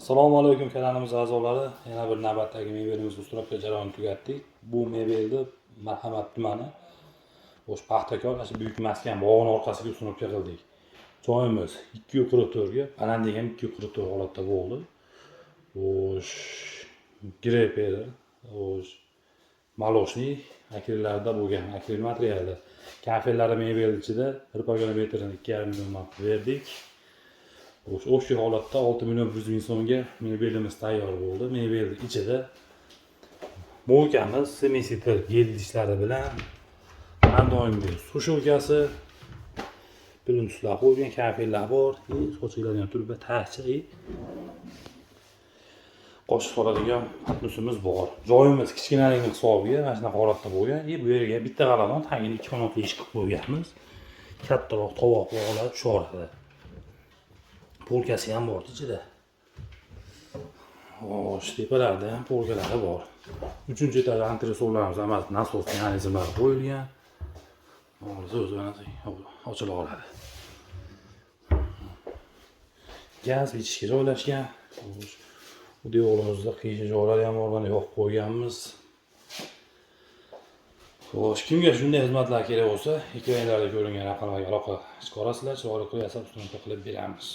Assalomu alaykum, kanalimiz a'zolari. Yana bir navbatdagi mebelimizni установка jarayonini tugatdik. Bu mebelni Marhamat tumani, O'sh Paxtakor, ana shu Buyuk maskan bog'ini orqasiga установка qildik. Joyimiz 2,44 ga, balandligi ham 2,44 holatda bo'ldi. Xo'sh, грепер, xo'sh, молочный akrillarda bo'lgan, akril materialda. Kafellari mebel ichida bir pogona metrini 2,5 million berdik. Xo'sh, общий holatda 6 million 100 ming so'mga mebelimiz tayyor bo'ldi. Mebelni ichida мойка miz смеситель gel idishlari bilan, har doimgi сушилка si, плинтус lar qo'yilgan, kafellar bor, и sochiladigan turba taxcha и qoshiq soladigan patnusimiz bor. Joyimiz kichkinaligini hisobiga mana shunaqa holatda bo'lgan. И bu yerga bitta g'aladon, tagini ikki qanotli eshik qilib qo'yganmiz. Kattaroq tovoq bog'lar tushaveradi. Полка si ham bor ichida. Xo'sh, tepalarida ham полка lari bor. Uchinchi etajda antresollarimiz hammasi nasos mexanizmlari qo'yilgan. O'zi o'zi mana ochila oladi. Gaz ichishga joylashgan. Xo'sh, bu devorimizda qiyshiq joylari ham bor, mana yoqib qo'yganmiz. Xo'sh, kimga shunday xizmatlar kerak bo'lsa, ekranlarda ko'ringan raqamlarga aloqa chiqarasizlar, chiroyli qilib yasab, установка qilib beramiz.